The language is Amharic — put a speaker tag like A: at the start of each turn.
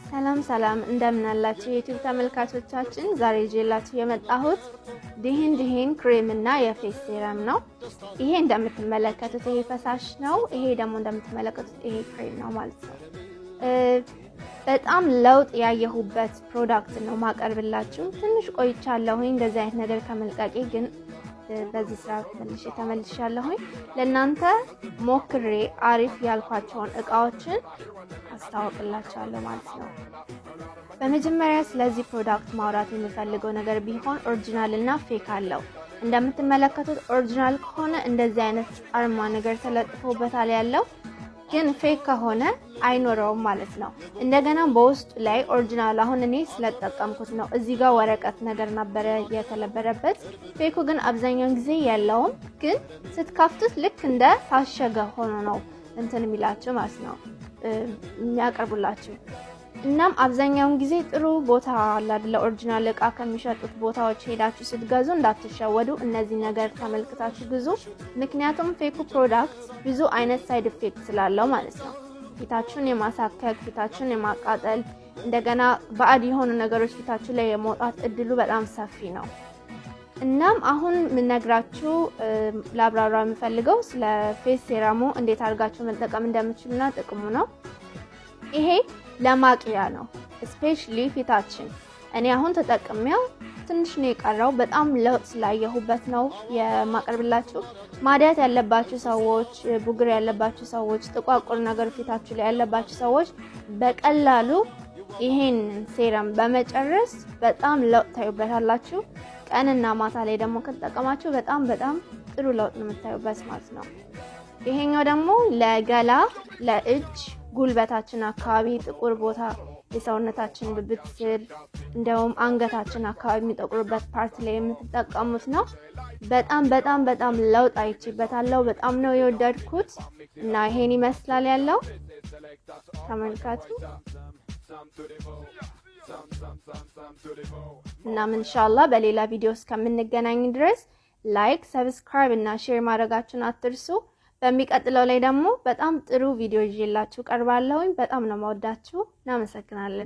A: ሰላም ሰላም፣ እንደምን አላችሁ የዩቲዩብ ተመልካቾቻችን? ዛሬ ይዤላችሁ የመጣሁት ድህን ድህን ክሬም እና የ face serum ነው። ይሄ እንደምትመለከቱት ይሄ ፈሳሽ ነው። ይሄ ደግሞ እንደምትመለከቱት ይሄ ክሬም ነው ማለት ነው። በጣም ለውጥ ያየሁበት product ነው ማቀርብላችሁ። ትንሽ ቆይቻለሁኝ እንደዚህ አይነት ነገር ከመልቀቄ፣ ግን በዚህ ስራ መልሼ ተመልሻለሁኝ። ለእናንተ ሞክሬ አሪፍ ያልኳቸውን እቃዎችን አስታውቅላችኋለሁ ማለት ነው። በመጀመሪያ ስለዚህ product ማውራት የምፈልገው ነገር ቢሆን original እና fake አለው። እንደምትመለከቱት original ከሆነ እንደዚህ አይነት አርማ ነገር ተለጥፎበታል ያለው፣ ግን fake ከሆነ አይኖረውም ማለት ነው። እንደገና በውስጡ ላይ original አሁን እኔ ስለጠቀምኩት ነው። እዚህ ጋር ወረቀት ነገር ነበረ የተለበረበት። Fake ኡ ግን አብዛኛውን ጊዜ የለውም። ግን ስትከፍቱት ልክ እንደ ታሸገ ሆኖ ነው እንትን የሚላችሁ ማለት ነው የሚያቀርቡላችሁ። እናም አብዛኛውን ጊዜ ጥሩ ቦታ አለ አይደለ፣ original እቃ ከሚሸጡት ቦታዎች ሄዳችሁ ስትገዙ እንዳትሸወዱ፣ እነዚህ ነገር ተመልክታችሁ ግዙ። ምክንያቱም fake ኡ product ብዙ አይነት side effect ስላለው ማለት ነው። ፊታችሁን የማሳከክ፣ ፊታችሁን የማቃጠል፣ እንደገና ባዕድ የሆኑ ነገሮች ፊታችሁ ላይ የመውጣት እድሉ በጣም ሰፊ ነው። እናም አሁን የምነግራችሁ፣ ላብራራ የምፈልገው ስለ face serum ኡ እንዴት አድርጋችሁ መጠቀም እንደምትችሉና ጥቅሙ ነው። ይሄ ለማቅያ ነው፣ especially ፊታችን። እኔ አሁን ተጠቅሜው ትንሽ ነው የቀረው። በጣም ለውጥ ስላየሁበት ነው የማቀርብላችሁ። ማዲያት ያለባችሁ ሰዎች፣ ቡግር ያለባችሁ ሰዎች፣ ጥቋቁር ነገር ፊታችሁ ላይ ያለባችሁ ሰዎች በቀላሉ ይሄን serum በመጨረስ በጣም ለውጥ ታዩበታላችሁ። ቀንና ማታ ላይ ደግሞ ከተጠቀማችሁ በጣም በጣም ጥሩ ለውጥ ነው የምታዩበት ማለት ነው። ይሄኛው ደግሞ ለገላ፣ ለእጅ፣ ጉልበታችን አካባቢ ጥቁር ቦታ፣ የሰውነታችን ብብት ስር፣ እንደውም አንገታችን አካባቢ የሚጠቁርበት part ላይ የምትጠቀሙት ነው። በጣም በጣም በጣም ለውጥ አይቼበታለሁ። በጣም ነው የወደድኩት እና ይሄን ይመስላል ያለው፣ ተመልከቱ። እናም ኢንሻአላህ በሌላ ቪዲዮ እስከምንገናኝ ድረስ like፣ subscribe እና share ማድረጋችሁን አትርሱ። በሚቀጥለው ላይ ደግሞ በጣም ጥሩ ቪዲዮ ይዤላችሁ ቀርባለሁኝ። በጣም ነው የምወዳችሁ። እናመሰግናለን።